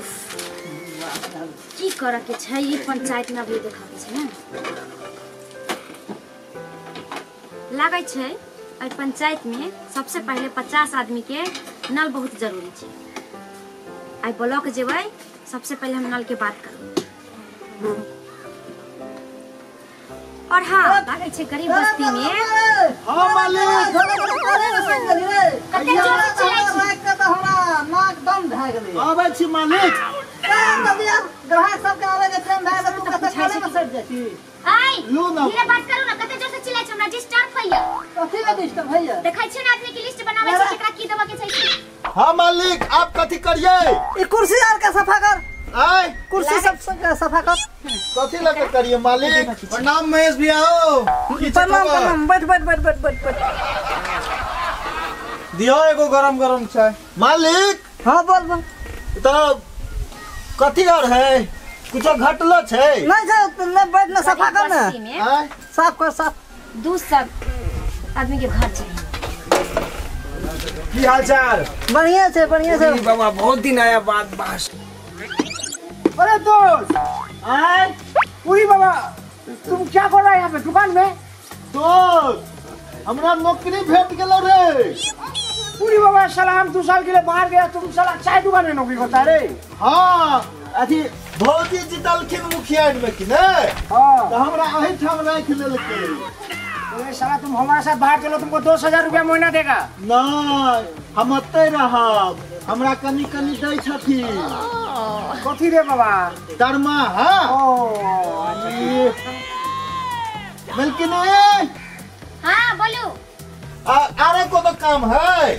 उफ की करे के छै ई पंचायत में अभी देखा के छै ना लागै छै। एहि पंचायत में सबसे पहले 50 आदमी के नल बहुत जरूरी छै। आई ब्लॉक जेबै सबसे पहले हम नल के बात करब। और हाँ लागै छै गरीब बस्ती में। हां मालिक कते जोर से चिल्लाइ छी त हमरा नाक दम भए गेलै। आबै छी मालिक। ग्राहक सबके आबै के टाइम भए गेल, तू कते खाने में सट जाइ छी। आई लू ना धीरे बात करू ना, कते जोर से चिल्लाइ छी हमरा डिस्टर्ब होइया। कथी ले डिस्टर्ब होइया? देखै छी ना आदमी के लिस्ट बनाबै छै केकरा की देबऽ के छै। हां मालिक आप कथी करियै? ई कुर्सी आर के सफा कर। आय कुर्सी सब सफा कर। कथी लगे करियै मालिक? प्रणाम महेश भैया। हो प्रणाम प्रणाम, बैठ बैठ बैठ बैठ बैठ बैठ। दियो एगो गरम गरम चाय मालिक। हां बोल बोल। तो कथी और है? कुछो घटलो छै? नहीं छै, ले बैठ ना, सफा कर ना, साफ कर साफ। 200 आदमी के घर चाहिए। की हाल चाल? बढ़िया छै बढ़िया छै। बाबा बहुत दिन आया बात बास। अरे दोस्त आय पूरी बाबा तुम क्या कर रहा है यहाँ पे दुकान में? दोस्त हमरा नौकरी भेट गेलो रे। पूरी बाबा साला हम 2 साल के लिए बाहर गया, तुम साला चाय दुकान में नौकरी करता रे। हाँ अथी भौजी जीतलखिन मुखिया में कि ने। हाँ तो हमरा एही ठाम राखि लेलकै। अरे साला तुम हमारे साथ बाहर चलो, तुमको 2000 रुपया महीना देगा। नहीं हम ओतै रहब, हमरा कनी कनी दै छथिन। कथी रे बाबा? दरमाहा। ओ मलकिनी। हाँ बोलू। अरे कोनो काम है?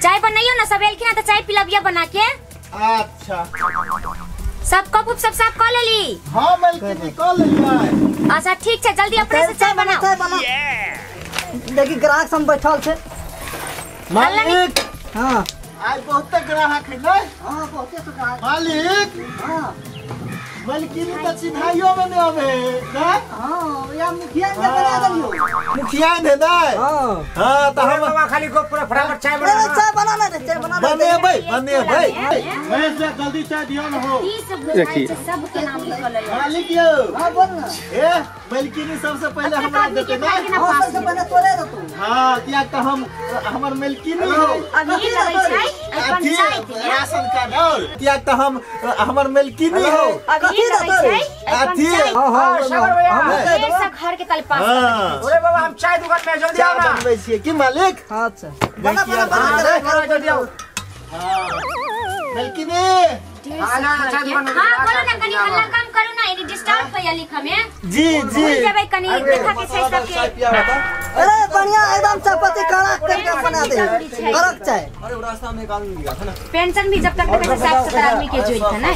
चाय बनाइयो ना, सब एलखिन त चाय पिलबिया बना के। अच्छा सब कप उप सब साफ कर लेली? हां मलकिनी कर लेली। अच्छा ठीक छै, जल्दी अपने से चाय बनाओ। चाय बनाओ। देखी ग्राहक सब बैठल छै मालिक। हां आज बहुत ग्राहक है ने। हां बहुते तो ग्राहक मालिक। हां मलकिनी त चिन्हाइयो में नहीं आवे ने। हां या मुखिया के बना देलियो। मुखिया ने ने। हां हां त हम बाबा खाली गप पूरा फटाफट चाय बना। चाय बना ना रे, चाय बना बनेबै बनेबै। महेश भैया जल्दी चाय दियो न हो। देखिए सब के नाम लिखल है मालिक यो। हां बोल ना। ए मलकिनी सबसे पहले हमरा देते ना। हां सबसे पहले तोरे दे तू। हां किया त हम हमर मलकिनी है। अभी लगै छै पंचायत में राशन कार्ड और किया त हम हमर मलकिनी है। अभी लगै छै पंचायत। हां हां सागर भैया 150 घर के तल पास। अरे बाबा हम चाय दुकान में जल्दी आओ ना। बनबै छियै की मालिक? अच्छा बना बना बना जल्दी आओ। हां मलकिनी। हां ना चाय दुकान में। हां बोलो ना, कनी हल्ला कम करू ना, ई डिस्टर्ब होया लिख में। जी जी जेबै कनी देखा के छै सबके। अरे बढ़िया एकदम चायपत्ती कड़क करके बना दे, कड़क चाय। अरे वो रास्ता में एक आदमी मिला था ना। पेंशन भी जब तक देखै छै 60-70 आदमी के जोइ था ना।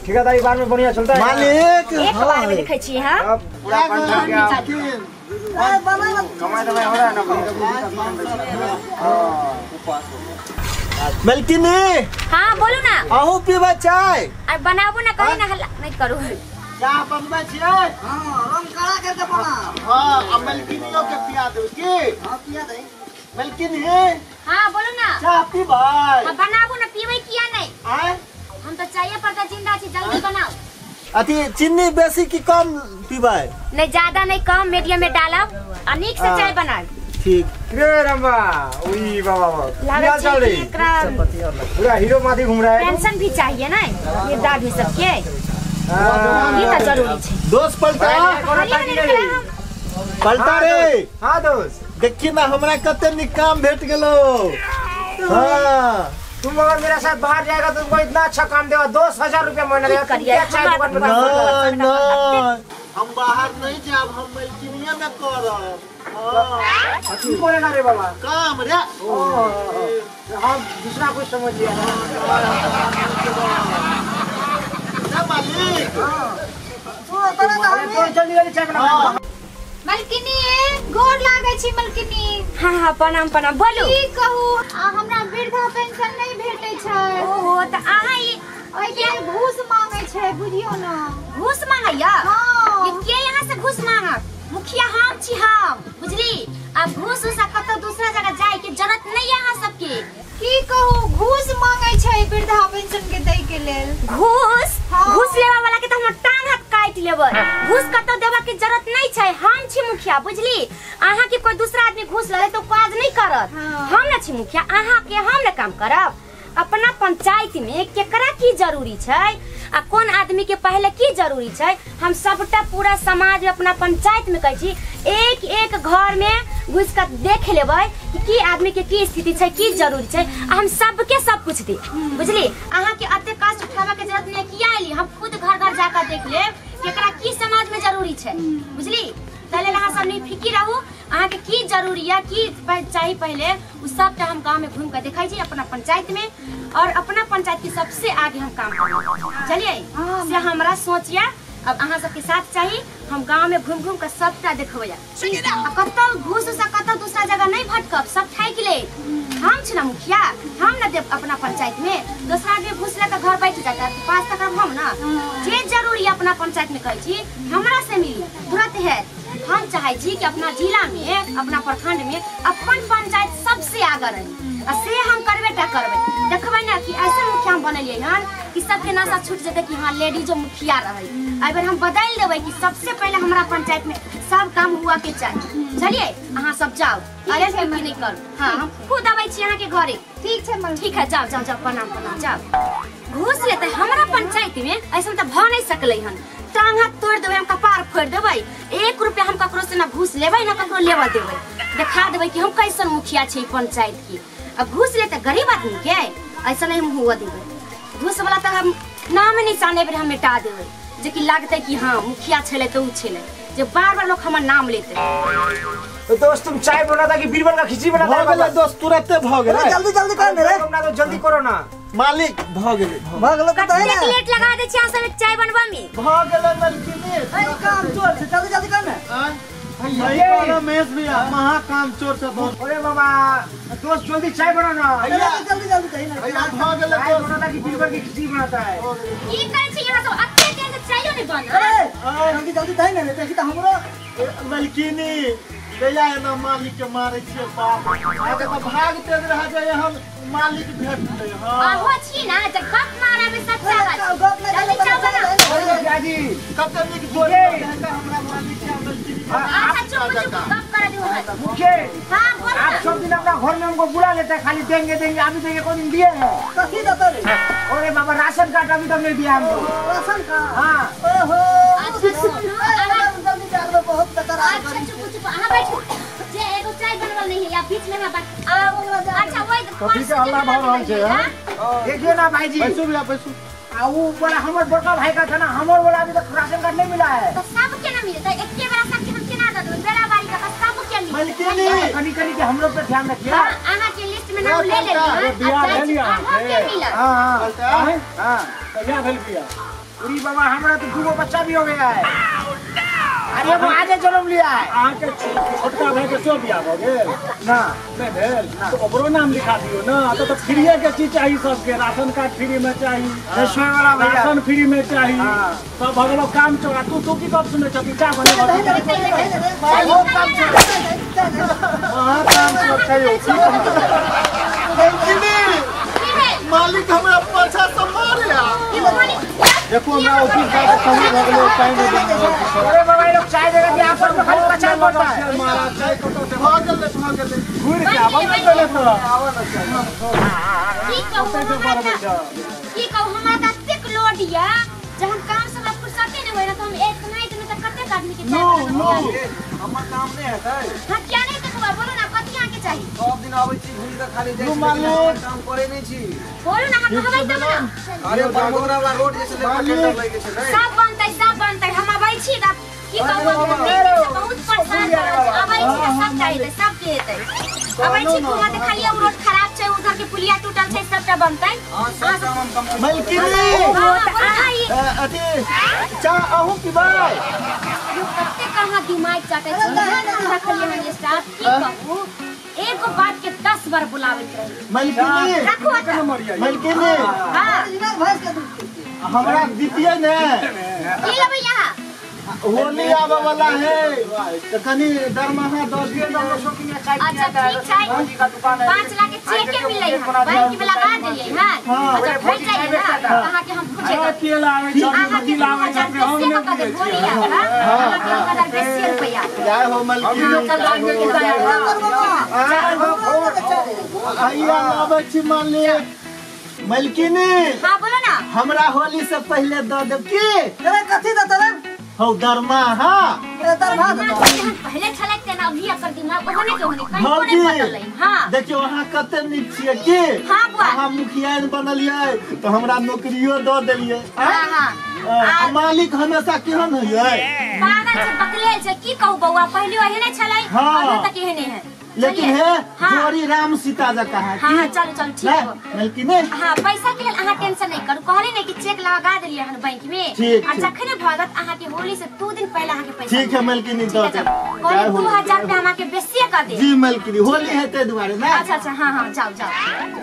ठेकेदारी बाद में बढ़िया चलता है मालिक। एक बार में देखै छी। हां पूरा कंट्रोल गया। अरे बना ना, कमाई दवाई हो रहा है ना। हां मलकिनी। हां बोलू ना। अहू पीबै चाय? अरे बनाबू ना, कहीं ना हल्ला नहीं करू। चाय बनबै छियै? हां रंग काला करके बना। हां आ मलकिनियो के पिया देबै की? हां पिया दे मलकिनी। हां बोलू ना। चाय पीबै? हां बनाबू ना, पीबै किया नहीं? आय हम तो चाय पर त जिंदा छी, जल्दी बनाओ। अथी चीनी बेसी की कम पीबै? नहीं ज्यादा नहीं, कम मीडियम में डालब आ नीक से चाय बनाब। ठीक रे रंबा ओई बाबा लागल चल छै एकरा पूरा हीरो माथी घूम रहा है। पेंशन भी चाहिए ना वृद्धा आदमी सबके, ई त जरूरी छै। दोस्त पलटा पलटा रे। हां दोस्त देखी ना हमरा कते नीक काम भेट गेलो। हां तुम अगर मेरे साथ बाहर जाएगा तो तुमको इतना अच्छा काम देगा, 2000 रुपया महीना देगा। चाय दुकान में नहीं नहीं हम बाहर नहीं जाब, हम मलकिनिया में करब। हां की बोलेगा रे बाबा? काम रे। ओ हम दूसरा कुछ समझ लिया ना मालिक। हां तू तना त हम जल्दी जल्दी चाय बना। मलकिनी गोर लागै छी मलकिनी। हां हां प्रणाम प्रणाम। बोलू की कहू, हमरा वृद्धा पेंशन नहीं भेटै छै। ओहो त अहाँ ई ओइ के घूस मांगै छै, बुझियो ना। घूस मांगैया? हां। ये के यहाँ से घूस मांगत? मुखिया हम छी हम, बुझली? अब घूस उस कतौ दूसरा जगह जाय के जरूरत नहीं है अहाँ सबके। की कहू, घूस मांगै छै वृद्धा पेंशन के दै के लेल। घूस? घूस लेवा वाला के त हम टांग हाथ काट लेबै। घूस कतौ देवा के जरूरत नहीं छै, हम छी मुखिया बुझली। अहाँ के कोई दूसरा आदमी घूस ले तो काज नहीं करत। हम न छी मुखिया, अहाँ के हम न काम करब। अपना पंचायत में केकरा की जरूरी छै आ कौन आदमी के पहले की जरूरी छै, हम सबटा पूरा समाज में अपना पंचायत में कहै छी एक एक घर में घुस कर देख लेबै कि की आदमी के की स्थिति छै, की जरूरी छै, आ हम सबके सब कुछ दे बुझली। अहाँ के अते कष्ट उठावे के जरूरत नहीं किया आइली, हम खुद घर घर जाकर देख लेब केकरा की समाज में जरूरी छै बुझली। तले अहाँ सब नहीं फिकी रहू, अहाँ के की जरूरी है की चाहिए पहले उ सबटा हम गांव में घूम कर देखै छी अपना पंचायत में, और अपना पंचायत के सबसे आगे हम काम करब। चलिए से हमरा सोच या अब अहाँ सबके साथ चाहिए, हम गांव में घूम घूम कर सबटा देखबै। कतौ घूस उस कतौ दूसरा जगह नहीं भटकब, सब ठाकि ले। हम छी ना मुखिया, हम ना देब अपना पंचायत में, दूसरा आदमी घूस लेकर घर बैठ जाता पास तक हम ना जे जरूरी अपना पंचायत में कहै छी हमरा से मिली तुरंत है। हम चाहे छी कि अपना जिला में अपना प्रखंड में अपन पंचायत सबसे आगे रहे, आ से हम करबे टा करबे। देखबै ना कि ऐसा मुखिया हम बनलियै हन कि सबके नशा छूट जेतै कि हाँ लेडीजो मुखिया रहे। एहि बेर हम बदलि देबै कि सबसे पहले हमरा पंचायत में सब काम हुआ के चाही। चलिए अहाँ सब जाओ, अरे की नहीं करू। हाँ हम खुद अबै छी अहाँ के घरे। ठीक छै, ठीक है, जाओ जाओ जाओ, प्रणाम प्रणाम, जाओ। घूस लेतै हमरा पंचायत में ऐसा तऽ भऽ नहीं सकलै हन। टांग हाथ तोड़ देबै, हम कपार फोड़ देबै, एक रुपया हम ककरो से ना घूस लेबै ना ककरो लेवा देबै। देखा देबै कि हम कैसन मुखिया छी पंचायत की। अब घूस लेते गरीब आदमी के ऐसा नहीं हम हुआ देबै। घूस वाला तो हम नाम निशान एहि बेर हम मिटा देबै, जे कि लागतै कि हाँ मुखिया छलै तऽ उ छलै, जे बार बार लोग हमर नाम लेते। तो दोस्त तुम चाय बना था कि बीरबल का खिचड़ी बना था? भ गेलै दोस्त, तुरंते भ गेलै। जल्दी जल्दी कर रे, ना तो जल्दी करो ना मालिक। भ गेलै भ गेलै त है ना, लेट लगा दे छी अहाँ सब एक चाय बनबा में। भ गेलै मलकिनी, ए काम चोर छै, जल्दी जल्दी कर ना। सही कहलो महेश भैया, महा काम चोर से बहुत। अरे बाबा दोस्त जल्दी चाय बना ना, जल्दी जल्दी कही ना। भैया भ गेलै चाय बना था कि बीरबल की खिचड़ी बनाता है? की करै छी अहाँ सब अते देर से चायो नै बनल? अरे जल्दी जल्दी दही ना, देखी त हमरो मलकिनी भैया एना मालिक के मारै छियै बाप। आगे त भाग तेज रह जाय हम मालिक भेटलै। हां आहो छी ना जे गप मारबे सच्चा बात, गप नै जल्दी चाय बना। अरे दादी कते नीक जोड़ी हमरा मालिक के मलकिनी। अच्छा चुप चुप गप कर दियो मुखिया। हां बोल। आप सब दिन अपना घर में हमको बुला लेते हैं, खाली देंगे देंगे अभी देंगे, कोई दिन दिए है? कथी देतो रे? अरे बाबा राशन कार्ड अभी तक नहीं दिया हमको। Ration card? हां। ओहो अच्छा सुनो, जल्दी कर दो, बहुत कतर आ। अच्छा चुप चुप अहाँ बैठू, जे एगो चाय बनवल नहीं है या बीच में बात। अच्छा वही कथी के हल्ला भ रहल छै? देखियो ना भाईजी, बैसू भैया बैसू। आ वो वाला हमर बड़का भाई का था ना, हमर वाला अभी तक राशन कार्ड नहीं मिला है। तो सबके ना मिलता एके बेरा सबके हम केना दऽ देबै? बेरा बारी का सबके मिलतै। मलकिनी कनी कनी के हम लोग पे ध्यान रखिए। हां अहाँ के लिस्ट में नाम ले लेबै। बियाह भेल अहाँ के मिलत? हां हां हां। कहिया भेल बियाह? पूरी बाबा हमरा तो दूगो बच्चा भी हो गया है। अरे वो आजे जन्म लिया है। अहाँ के छोटका भाई के सेहो बियाह भऽ गेल? ना नहीं भेल तो ओकरो नाम लिखा दियो ना। तो फ्रीए के चीज चाही सबके, राशन कार्ड फ्री में चाही, वाला राशन फ्री में चाही, सब भऽ गेलो काम चोरा। तू तू की गप सुनै छह? का बने बहुत काम चोर, महा काम चोर छै यौ। मलकिनी मालिक हमरा पाछा से मारे। देखो हमरा ऑफिस जाके समय भऽ गेलै, टाइम हो गेलै। अरे बाबा ये लोग चाय देगा कि आपस में खाली कचार पड़ता है। मारा चाय कतौ से भ गेलै भ गेलै। घुरि के आबऽ ने पहिले तऽ। की कहू की कहू हमरा तऽ एतेक लोड या जहन काम से हमरा फुर्सते नहीं होय ना, तो हम एक नाइट में तऽ कतेक आदमी के चाय नो हमर काम नहीं हेतै। हां किया नहीं देखबा, बोलू ना कथी अहाँ के चाही? सब दिन आबै छी घुरि के खाली जाइ छी, लेकिन काम करे नहीं छी। बोलू ना हम कहबै तब ना। अरे बरमोदरा वाला रोड जे छलै टेंडर लागि छै ने, सब बनतै सब बनतै। हम अबै छी त की कहू बहुत परेशान भऽ रहल छी। अबै छी त सब हेतै, सबके हेतै। अबै छी घूमऽ त खाली उ रोड खराब छै, उधर के पुलिया टूटल छै, सबटा बनतै। हां सब काम हम कम्प्लीट। मलकिनी अथी चाह अहूँ पीबै? कते कहाँ दिमाग चाटै छी रखलियै हन स्टाफ, की कहू एगो बात के 10 बार बुलाबैत रही। मलकिनी रखू एतऽ। मलकिनी हां भैंस के दूध हमरा दितियै ने? की लेबै अहाँ? होली आवे वाला है तो कनी दरमाहा 10 दिन अच्छा ठीक छै 5 लाख के चेक के मिललै हन बैंक में लगा दियै हां अच्छा भेज जाइए ना अहाँ के हम पूछे तेल आवे छै अहाँ के 2000 बेसी कऽ दे होली आवे अहाँ के 1000 बेसी रुपैया जय हो मलकिनी आइया आबै छी मालिक मलकिनी हां बोलो ना हमरा होली से पहले the देब की अरे कथि देत रे हौ दरमाहा दरमाहा पहले छलै तेना अभी एकर दिमाग ओहने के ओहने कहीं कोने बदललै हां देखियो अहाँ कते नीक छियै की हां बुआ अहाँ मुखिया बनलियै तो हमरा नौकरियो the देलियै हां हां आ मालिक हमेशा केहन होइयै पागल छै बकलेल छै की कहू बौआ पहले ओहने छलै अभी तक एहने है लेकिन है जोड़ी राम सीता जका है हां हां चलो चलो ठीक हो मलकिनी हां पैसा के लेल अहाँ टेंशन नहीं करू कहले नहीं कि चेक लगा देलियै हन बैंक में आ जखने भगत अहाँ के होली से 2 दिन पहले अहाँ के पैसा ठीक है मलकिनी the दे कहले 2000 रुपया हमरा के बेसी कर दे जी मलकिनी होली है ते दुआरे ना अच्छा अच्छा हां हां जाओ जाओ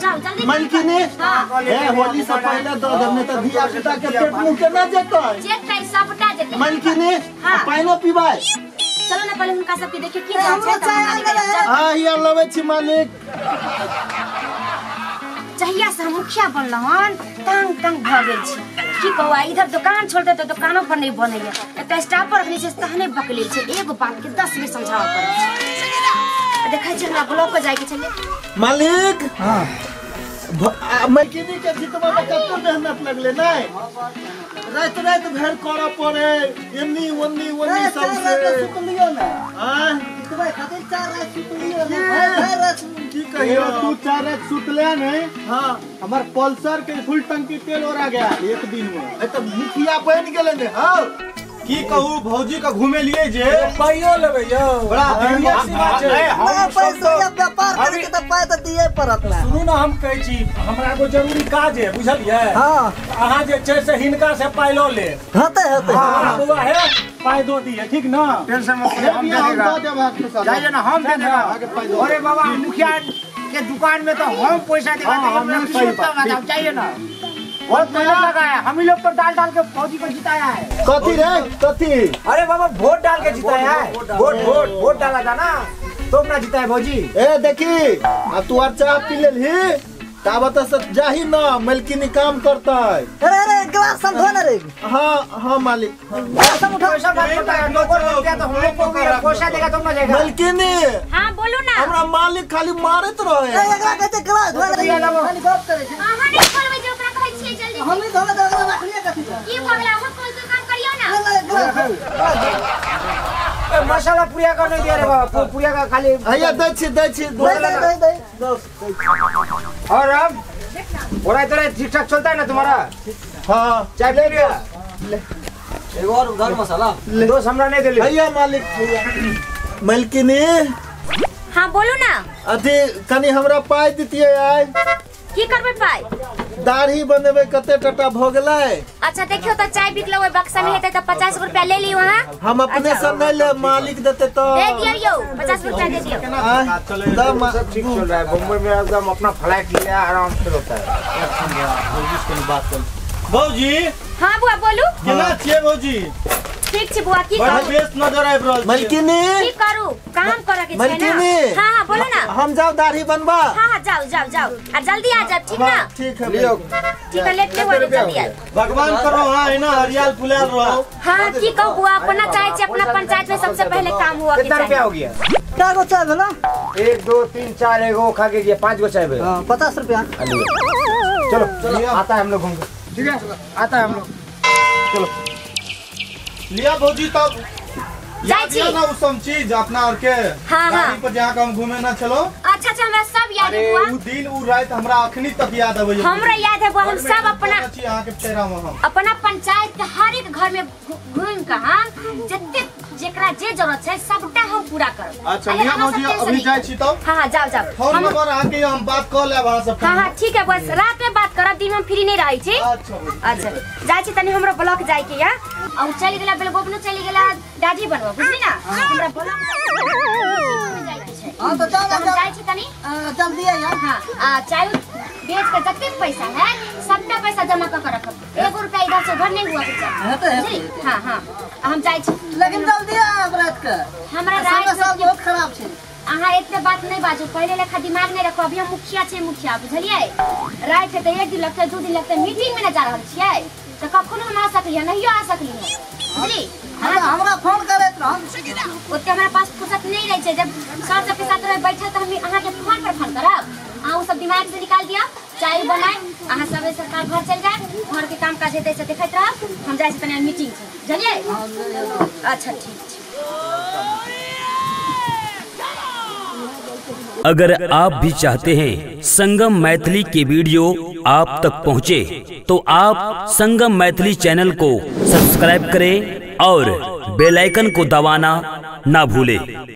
जाओ जल्दी मलकिनी ए होली से पहले the they नहीं त धिया पुता के पेट मुंह के ना जेतै जेतै सबटा जेतै मलकिनी पाइनो पीबै चलो ना पहले हुनका सबके देखिए की जान छै हां हिया लबै छी मालिक जहिया से हम मुखिया बनलहुँ हन तंग तंग भऽ गेल छी की कहू आ इधर दुकान छोड़ते तऽ दुकानो पर नहीं बनैया एकटा स्टाफ पर रखने छै तहने बकले छै एगो बात के 10 बेर समझाबऽ पड़ै छै देखै छी हमरा ब्लॉक पर जाय के छलै मालिक हां मलकिनी के जितबा में कते मेहनत लगले नहीं रात रात भर करऽ पड़े एन्नी ओन्नी ओन्नी सब से सुतलियो ना हां जितबा खातिर 4 रात सुतलियो ना भर रात की कहियो तू 4 रात सुतले नहीं हां हमर पल्सर के फुल टंकी तेल ओरा गया एक दिन में ए त मुखिया बन गेले ने हां की कहू भौजी का घूमे लिए जे पाइयो लेबै यौ बड़ा दुनिया सी बात छै हम पैसा या व्यापार करके त पाइ त दिए पड़त ना सुनू ना हम कहै छी हमरा एगो जरूरी काज है बुझलियै हां अहाँ जे छै से हिनका से पाइ ल ले होते होते हां बौआ है पाइ दो दिए ठीक ना टेंशन मत हम दे जाइए ना हम दे देगा अरे बाबा मुखिया के दुकान में तो हम पैसा देगा तो चाहिए ना बहुत मेहनत लगाया हम ही लोग तो डाल डाल के फौजी को जिताया है कथी रे कथी अरे बाबा वोट डाल के जिताया है वोट वोट वोट डाला था ना तो ना जिताया फौजी ए देखी अब तू और चाय पी लेलही ताब त सब जाही ना मलकिनी काम करता है अरे अरे ग्लास हम धो ना रे हां हां मालिक ग्लास हम उठा पैसा बात करता है नौकर बन गया तो हम लोग को भी पैसा देगा तो ना जाएगा मलकिनी हां बोलो ना हमरा मालिक खाली मारत रहे ए एकरा कहते ग्लास धो रे खाली गप करे छै अहाँ नहीं खोलबै जे ओकरा कहै छियै जल्दी हम ही धोबे त ओकरा रखलिए कथि की भऽ गेलै अहाँ कोन काम करियौ ना मसाला पुरिया का नहीं दिया रे बाबा पुरिया का खाली भैया दै छी दे दे दे और अब हो रहा है तो ठीक ठाक चलता है ना तुम्हारा हां चाय पी लिया एगो और उधार मसाला दोस्त हमरा नहीं देली भैया मालिक भैया मलकिनी हां बोलू ना अथी कनी हमरा पाइ दितियै आइ की करबै पाइ दाढ़ी बनेबै कते टटा भ गेलै अच्छा देखियो त चाय बिकलो ओइ बक्सा में हेतै त 50 रुपया ले लियो हां हम अपने से नहीं ले मालिक देते तो दे दियो यौ 50 रुपया दे दियो सब ठीक चल रहा है बम्बई में एकदम अपना फ्लाइट लिया आराम से होता है भौजी से बात कर भौजी हां बुआ बोलू केना छियै भौजी ठीक छै बुआ की बड़ा करू बेस नजर आबि रहल छै मलकिनी की करू काम करे के छै ना मलकिनी हां हां बोलो ना हम जाओ दाढ़ी बनबा हां हां जाओ जाओ जाओ आ जल्दी आ जाओ ठीक ना ठीक है लियो ठीक है लेट नहीं हो जल्दी आ भगवान करो हां एना हरियाल फुलाल रहो हां की कहू बुआ अपना चाहे छै अपना पंचायत में सबसे पहले काम हुआ के कितना रुपया हो गया का गो चाय भेला 1 2 3 4 एगो खा के गया 5 गो चाय भेल हां 50 रुपया चलो चलो आता है हम लोग घूम के ठीक है आता है हम लोग चलो लिया भौजी तब जाय छी ना उ सब चीज अपना और के हां हां गाड़ी पर जहां हम घूमे ना चलो अच्छा अच्छा हमरा सब याद है बुआ अरे उ दिन उ रात हमरा अखनी तक याद आबै हमरा याद है बुआ हम सब अपना अहाँ के फेरा में हम अपना पंचायत के हर एक घर में घूम के हम जते जेकरा जे जरूरत छै सबटा हम पूरा करब अच्छा लिया भौजी अभी जाय छी तब हां हां जाओ जाओ फोन नंबर अहाँ के हम बात क लेब अहाँ से हां हां ठीक है बस रात में बात करब दिन में हम फ्री नहीं रहै छी अच्छा अच्छा जाय छी तनी हमरो ब्लॉक जाय के या आ उ चलि गेला बेलगोबनो चलि गेला दाढ़ी बनवा बुझली ना हमरा ब्लॉक जाय के छै हां त जाओ हम जाओ जाय छी तनी जल्दी आ यार हां आ चाय बेच के जते पैसा है सबटा पैसा जमा क के रखब, एगो रुपया इधर से उधर नहीं हुआ के चाही। हां हां हम जाइ छी, लेकिन जल्दी आब रात के, हमरा रात सब बहुत खराब छै। अहाँ एते बात नहीं बाजू, पहले लेखा दिमाग नहीं रखो। अभी हम मुखिया छे मुखिया, बुझलियै? रात के एक दिन लगते 2 दिन लगते, मीटिंग में न जा रहल छियै त कखनो हम आ सकली है, नहियो आ सकली है, बुझली? हमरा फोन करैत रहम, ओते हमरा पास फुर्सत नहीं रहै छै। जब सर सबके साथ रह बैठल त हम अहाँ के फोन पर फोन करब। अहाँ उ सब दिमाग से निकाल दिया, चाय बनाए अहाँ सब सरकार घर चल जाए, घर के काम काज हेतै से देखैत रहब। हम जाइ छी तनी मीटिंग छै, बुझलियै? अच्छा ठीक छै। अगर आप भी चाहते हैं संगम मैथिली के वीडियो आप तक पहुंचे, तो आप संगम मैथिली चैनल को सब्सक्राइब करें और बेल आइकन को दबाना ना भूलें।